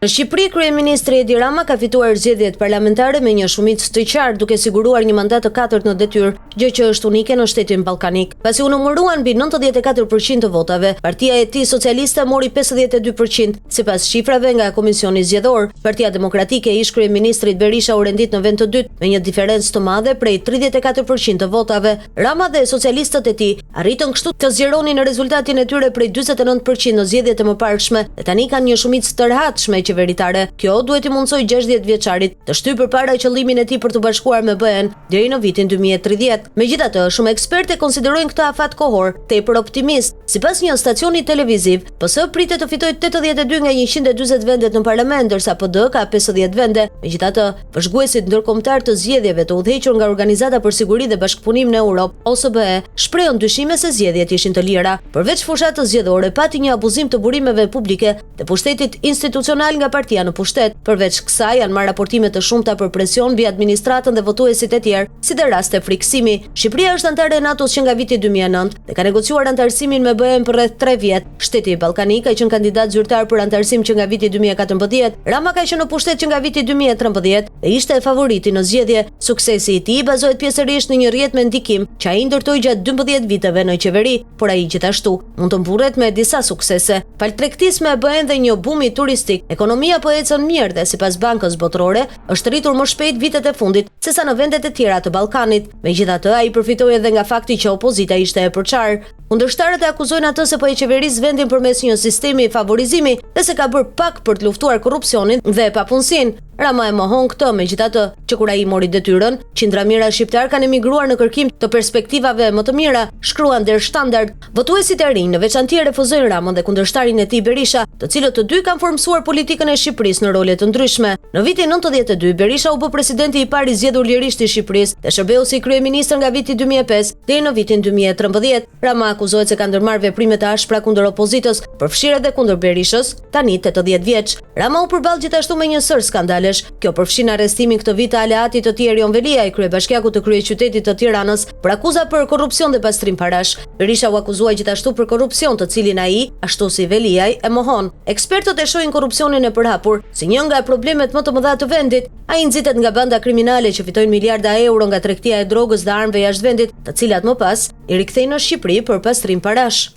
Në Shqipëri, kryeministri Edi Rama ka fituar zgjedhjet parlamentare me një shumicë të qartë, duke siguruar një mandat të katërt në detyrë, gjë që është unike në shtetin ballkanik. Pasi u numëruan mbi 94% të votave, partia e tij socialiste mori 52%, sipas shifrave nga Komisioni Zgjedhor. Partia Demokratike e ish-kryeministrit Berisha u rendit në vend të dytë me një diferencë të madhe prej 34% të votave. Rama dhe socialistët e tij arritën kështu të zgjeronin rezultatin e tyre prej 49% në zgjedhjet e mëparshme dhe tani kanë një shumicë të rehatshme qeveritare. Kjo duhet t'i mundësojë 60 vjeçarit të shtyjë përpara qëllimin e tij për t'u bashkuar me BE-në deri në vitin 2030. Megjithatë, shumë ekspertë e konsiderojnë këtë afat kohor tepër optimist. Sipas një stacioni televiziv, PS pritet të fitojë 82 nga 140 vendet në parlament, ndërsa PD ka 50 vende. Megjithatë, Vëzhguesit ndërkombëtarë të zgjedhjeve të udhëhequr nga Organizata për Siguri dhe Bashkëpunim në Europë, OSBE, shprehën dyshime se zgjedhjet ishin të lira. Përveç fushatës zgjedhore, pati një abuzim të burimeve publike dhe pushtetit institucional nga partia në pushtet. Përveç kësaj, janë marrë raportime të shumta për presion mbi administratën dhe votuesit e tjerë, si dhe raste frikësimi. Shqipëria është anëtare e NATO-s që nga viti 2009 dhe ka negociuar anëtarësimin me BE-në për rreth 3 vjet. Shteti ballkanik ka qenë kandidat zyrtar për anëtarësim që nga viti 2014. Rama ka qenë në pushtet që nga viti 2013 dhe ishte favoriti në zgjedhje. Suksesi i tij bazohet pjesërisht në një rrjet me ndikim që ai ndërtoi gjatë 12 viteve në qeveri, por ai gjithashtu mund të mburret me disa suksese. Falë tregtisë me BE-në dhe një bumi turistik, ekonomia po ecën mirë dhe sipas Bankës Botërore, është rritur më shpejt vitet e fundit sesa në vendet e tjera të Ballkanit. Megjithatë, ai përfitoi edhe nga fakti që opozita ishte e përçarë. Kundërshtarët e akuzojnë atë se po e qeveris vendin përmes një sistemi favorizimi dhe se ka bërë pak për të luftuar korrupsionin dhe papunësinë. Rama e mohon këtë, megjithatë, që kur ai mori detyrën, qindra mijëra shqiptarë kanë emigruar në kërkim të perspektivave më të mira, shkruan Der Standard. Votuesit e rinj në veçanti e refuzojnë Ramën dhe kundërshtarin e tij Berisha, të cilët të dy kanë formësuar politikën e Shqipërisë në role të ndryshme. Në vitin 92, Berisha u bë presidenti i parë i zgjedhur lirisht i Shqipërisë dhe shërbeu si kryeministër nga viti 2005 deri në vitin 2013. Rama akuzohet se ka ndërmarrë veprime të ashpra kundër opozitës, përfshirë edhe kundër Berishës, tani 80 vjeç. Rama u përball gjithashtu me një sërë skandalesh. Kjo përfshin arrestimin këtë vit të aleatit të tij Erion Veliaj, kryebashkiakut të kryeqytetit të Tiranës, për akuza për korrupsion dhe pastrim parash. Berisha u akuzua gjithashtu për korrupsion, të cilin ai, ashtu si Veliaj, e mohon. Ekspertët e shohin korrupsionin e përhapur si një nga problemet më të mëdha të vendit. Ai nxitet nga banda kriminale që fitojnë miliarda euro nga tregtia e drogës dhe armëve jashtë vendit, të cilat më pas i rikthejnë në Shqipëri për pastrim parash.